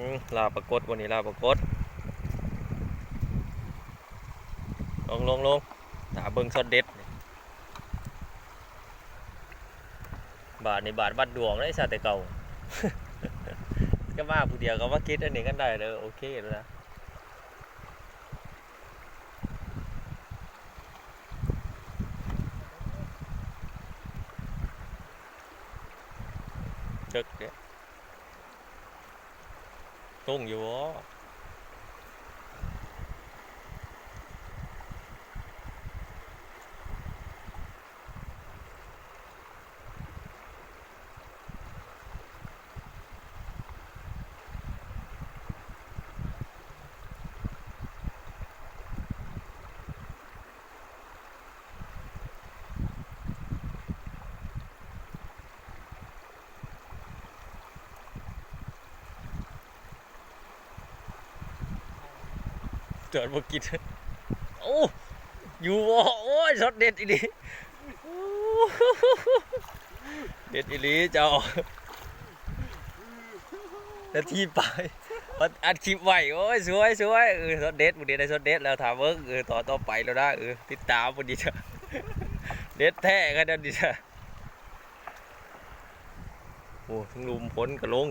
ອືມ ລ່າປາກົດ ວັນນີ້ລ່າປາກົດ. ລົງ ລົງ ລົງ ຖ້າເບິ່ງຊັອດເດັດ. ບາດນີ້ບາດວັດດວງເດ້ ຊາແຕ່ເກົ່າ ກໍມາຜູ້ດຽວກໍມາເກັດອັນນີ້ກັນໄດ້ເດີ ໂອເຄແລ້ວນະ. ເລິກເດ້ ລົງຢູ່ບໍ່? ຈອດບໍ່ກິນ ໂອ້ ຢູ່ບໍ່? ໂອ້ຍ ຊັອດເດັດອີ່ຫຼີ ເດັດອີ່ຫຼີເຈົ້າ. ນາທີປາຍ ອັດຄລິບໄວ້ ໂອ້ຍ ສວຍ ສວຍ ເອີ ຊັອດເດັດ ມື້ນີ້ໄດ້ຊັອດເດັດແລ້ວ ຖ້າເບິ່ງ ເອີ ຕອນຕໍ່ໄປແລ້ວນະ ເອີ ຕິດຕາມມື້ນີ້ ເດັດແທ້ຂະໜາດນີ້. ໂອ້ ທັງລົມຝົນກໍລົງ